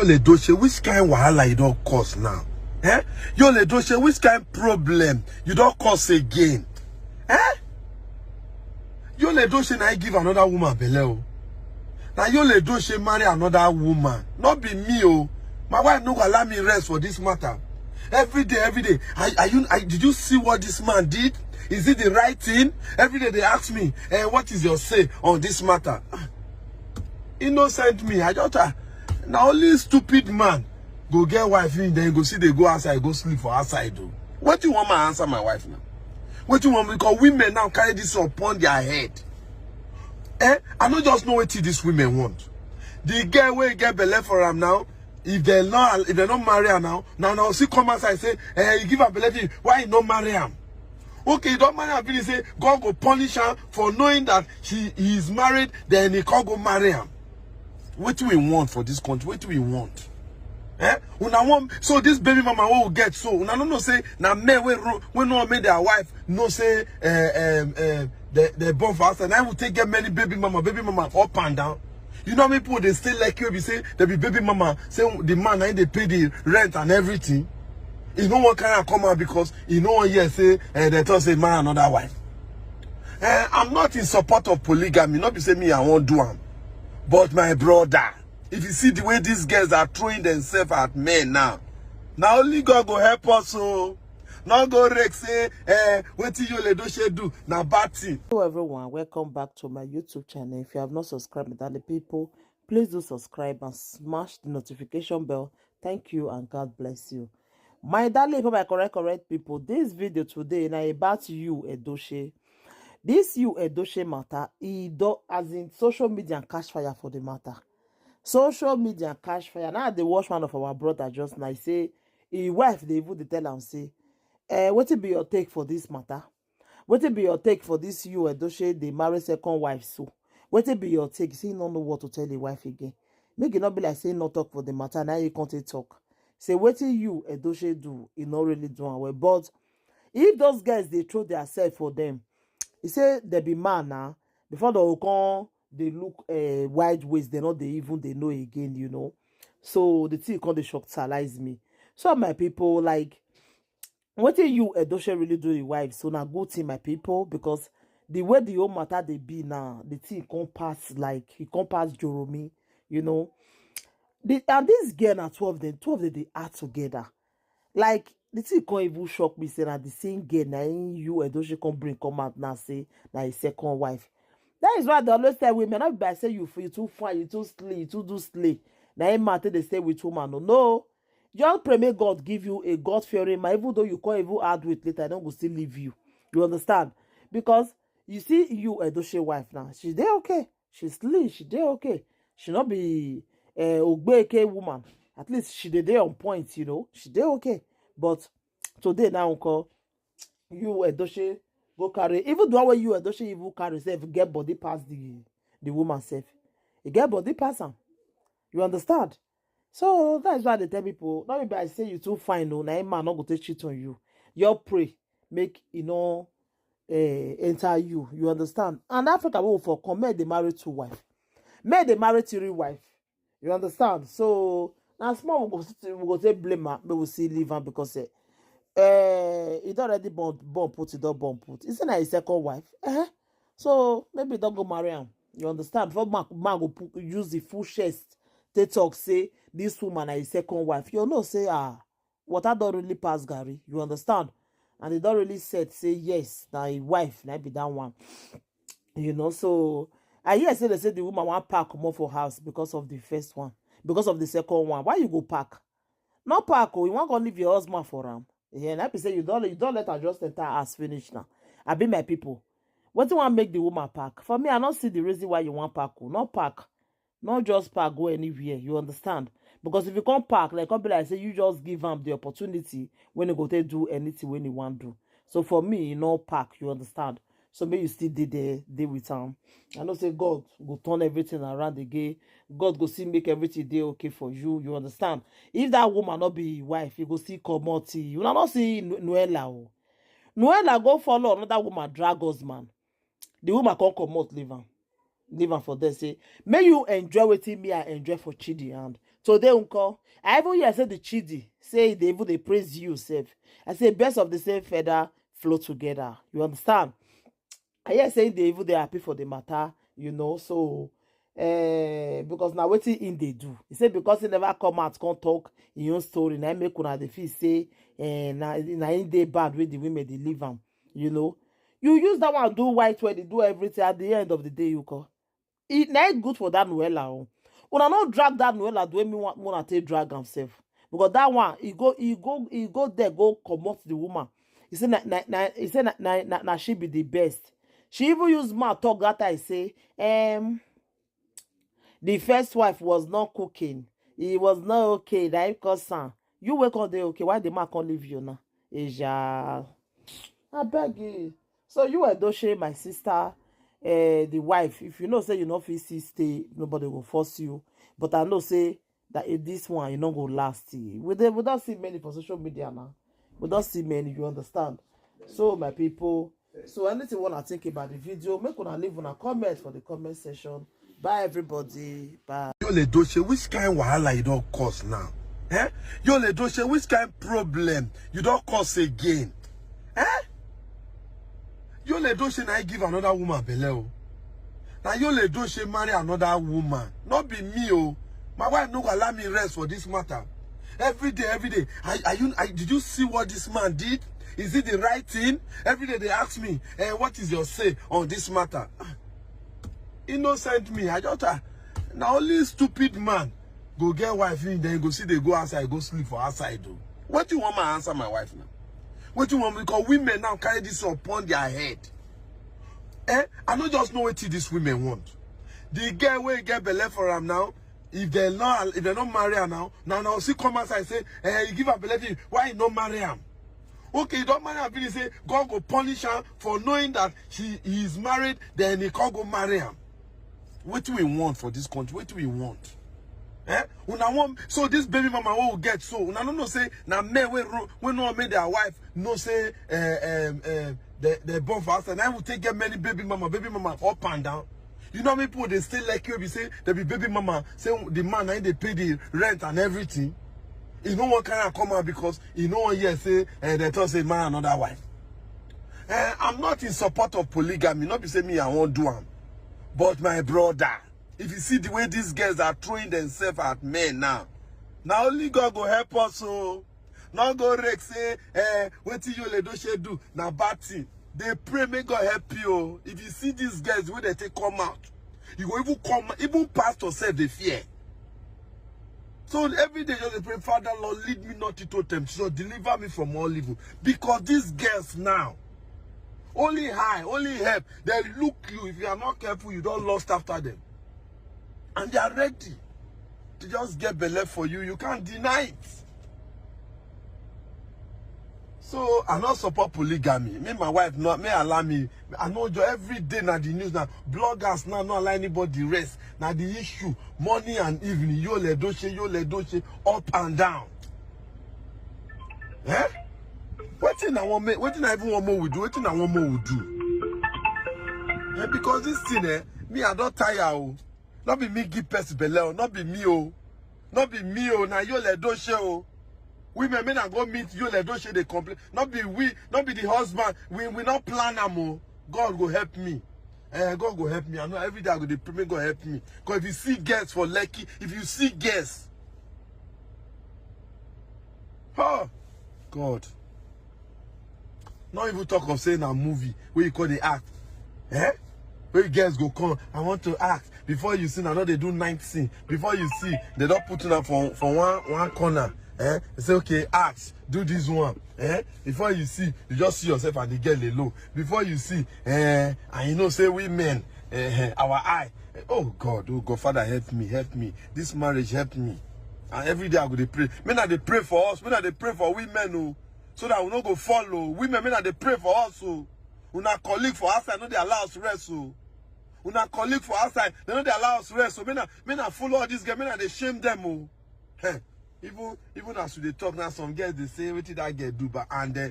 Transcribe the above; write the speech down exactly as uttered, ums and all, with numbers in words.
Yul Edochie, which kind wahala you don cause now? Eh? Yul Edochie, which kind problem you don cause again? Eh? Yul Edochie na he give another woman belle o. Na Yul Edochie marry another woman. No be me o. My wife no go allow me rest for this matter. Every day, every day. Are, are you? Are, did you see what this man did? Is it the right thing? Every day they ask me, eh, what is your say on this matter? Innocent me. I just uh, na only stupid man go get wife in, then go see they go outside, go sleep for outside. Do what you want my answer, my wife now. What you want, because women now carry this upon their head. Eh? I no just know what these women want. The girl wey get belle for am now, if they not if they not marry her now, now now she come outside say, eh, you give her belle, why you not marry am? Okay, you don't marry her, finish say God go punish her for knowing that she he is married, then he can't go marry her. What do we want for this country? What do we want? Eh? Una want so this baby mama wey we get so una no know say na men wey ro- wey no make their wife know say eh, um, um, they they born for outside. Na we take get many baby mama, baby mama up and down. You know how many people they stay like you be say they be baby mama, say the man na him dey pay the rent and everything. He no wan carry am come out because he no wan hear say eh, they talk say man another wife. Eh, I'm not in support of polygamy. Not be say me I won't do am, but my brother, if you see the way these girls are throwing themselves at men now, na only God go help us o. No go rake say eh, wetin Yul Edochie do na bad thing. Hello everyone, welcome back to my YouTube channel. If you have not subscribed, darling people, please do subscribe and smash the notification bell. Thank you and God bless you. My darling people, my correct correct people, this video today na about Yul Edochie. This Yul Edochie matter, e do as in social media catch fire for the matter. Social media catch fire. Now they watch one of our brother just now. He say his wife they even dey tell am say, eh, wetin be your take for this matter? Wetin be your take for this Yul Edochie dey marry second wife so? Wetin be your take? Say he no know what to tell his wife again. Make it not be like say he no talk for the matter. Now he can't take talk. Say wetin Yul Edochie do, he not really do am well. But if those girls they throw themselves for them, he say they be man now. Before they will come, they look uh, wide ways. They not they even they know again, you know. So the thing come they shockalize me. So my people, like, wetin Yul Edochie really do his wife? So na good thing, my people, because the way the whole matter they be now, the thing come pass like he come pass Joromi, you know. The, and this girl na two of them, two of them they act together. Like the thing come even shock me say na the same girl na him Yul Edochie come bring come out now say na his second wife. That is why they always tell women, not by say you you too fine, you too slay, you too do slay. Na him matter they stay with woman. No, no. Just pray may God give you a God fearing man, even though you can't even add weight later, I don't go still leave you. You understand? Because you see Yul Edochie wife now, she dey okay. She slim, she dey okay. She not be uh, Ogbeke woman. At least she dey dey on point, you know. She dey okay. But today now, uncle, Yul Edochie go carry. Even the one where Yul Edochie even carry self get body pass the the woman self. He get body pass am. You understand? So that's why they tell people, not be I say you too fine, no, na him man not go take cheat on you. Your pray, make you know uh, enter you. You understand? And Africa will for come, make they marry two wife. Make they marry three wife. You understand? So now small we go still- we go say blame her, but we see leave her because uh, uh, he don already born born put, he don born put. He say na his second wife. Uh-huh. So maybe don't go marry him. You understand? Before man, man go put, use the full chest. They talk say this woman na his second wife. You know say ah, water don't really pass Gary. You understand? And they don't really said say yes, na his wife na be that one. You know, so I hear say they say the woman want pack more for house because of the first one, because of the second one. Why you go pack? Not pack, oh, you want go leave your husband for him. Yeah, and I be say you don't you don't let her just enter as finish now. I be my people. What do you want make the woman pack? For me, I don't see the reason why you want pack. Oh. Not pack. Not just pack go anywhere. You understand? Because if you can't pack, like come be like say you just give him the opportunity when you go to do anything when you want to. So for me, you know pack. You understand? So maybe you still did there, deal with him. I know say God go turn everything around again. God go see make everything dey okay for you. You understand? If that woman not be wife, you go see commodity. You not see Noella. Oh. Noella go follow another woman, drag husband. The woman can't come out, leave him. Leave him for there. Say, may you enjoy waiting me, I enjoy for Chidi and Today, uncle, I even hear say the Chidi say they even they praise you sef. I say birds of the same feather flock together. You understand? I hear say they even they happy for the matter, you know. So, eh, because now what he in they do? He said because he never come out, can't talk in your story. Now make una the feel say, eh, na na in they bad with the women they live am, you know. You use that one do white wedding, do everything. At the end of the day, you call it na good for that Noella. Oh, una no drag that Noella the way me want wanna take drag himself, because that one he go he go he go there go comot the woman. He say na na na he say na na, na, na she be the best. She even use mouth talk that time say, um, the first wife was not cooking. He was not okay. That cause am. You wake up there okay. Why the man can't leave you now? Asia, I beg you. So you Edoshe, my sister, eh, the wife. If you know say you no fit still stay, nobody will force you. But I know say that if this one you no go last. We dey we don't see many for social media now. We don't see many. You understand? So my people. So anything wanna think about the video, make una leave una comment for the comment section. Bye everybody. Bye. Yole Doche, which kind wahala you don't cause now? Eh? Yole Doche, which kind problem you don't cause again? Eh? Yole Doche na give another woman belle o. Na Yole Doche marry another woman. Not be me o. My wife no go allow me rest for this matter. Every day, every day. Are, are you? Are, did you see what this man did? Is it the right thing? Every day they ask me, eh, what is your say on this matter? Innocent me. I just uh, na only stupid man go get wife in then go see they go outside, go sleep for outside though. What do you want my answer my wife now? What do you want? Because women now carry this upon their head. Eh? I don't just know what these women want. The girl wey get belle for am now, if they not if they not marry her now, now now she come outside say, eh, you give her belle, why you not marry am? Okay, you don't marry her, finish say God go punish her for knowing that she he is married, then he can't go marry am. What do we want for this country? What do we want? Eh? Una want so this baby mama wey we get so una no know say na men wey ro- wey no make their wife know say eh, um, um, they they born for outside. Now we take get many baby mama, baby mama up and down. You know how many people they stay like you be say they be baby mama say the man na him dey pay the rent and everything. He no wan carry am come out because he no wan hear say eh, they talk say man another wife. Eh, I'm not in support of polygamy. Not be say me I won't do am, but my brother, if you see the way these girls are throwing themselves at men now, na only God go help us o. No go rake say eh, wetin Yole Doche do na bad thing. Dey pray make God help you o. If you see these girls wey dey take come out, you go even come even pastor sef dey fear. So every day just dey pray, Father Lord, lead me not into temptation, deliver me from all evil. Because these girls now, only high, only help. They look you. If you are not careful, you don't lost after them. And they are ready to just get belle for you. You can't deny it. So I not support polygamy. Me, my wife, not me allow me. I know jo every day na the news now. Bloggers now not allow anybody rest. Now the issue, morning and evening, Yole Doche, Yole Doche, up and down. Eh? Wetin I want make? Wetin I even want more we do? Wetin I want more we do? Eh, because this thing, eh, me I don't tire o. Not be me give person belle o. Not be me o. Not be me o. Na Yole Doche o. Women, men I go meet Yole Doche they complain. Not be we. Not be the husband. We we not plan am o. God go help me. Eh, God go help me. I know every day I go dey pray, make God help me. Cause if you see girls for Lekki, if you see girls, oh God, not even talk of saying a movie where you call the act, eh? Where girls go come, I want to act. Before you see, I know they do night scene. Before you see, they don't put you for for one one corner, eh? They say okay, act, do this one, eh? Before you see, you just see yourself and the girl alone. Before you see, eh, and you know say we men, eh, eh, our eye. Eh, oh God, oh God, Father help me, help me. This marriage help me. And every day I go dey pray. Men I dey pray for us. Men I dey pray for women, oh, so that we no go follow. Women, men I dey pray for us, oh. Una colleague for outside, no dey allow us rest, oh. Una colleague for outside, they no dey allow us rest, oh. Men I, men I follow all these girls, men I dey shame them, oh. Hey, even even as we dey talk now, some girls dey say wetin that girl do, but and uh,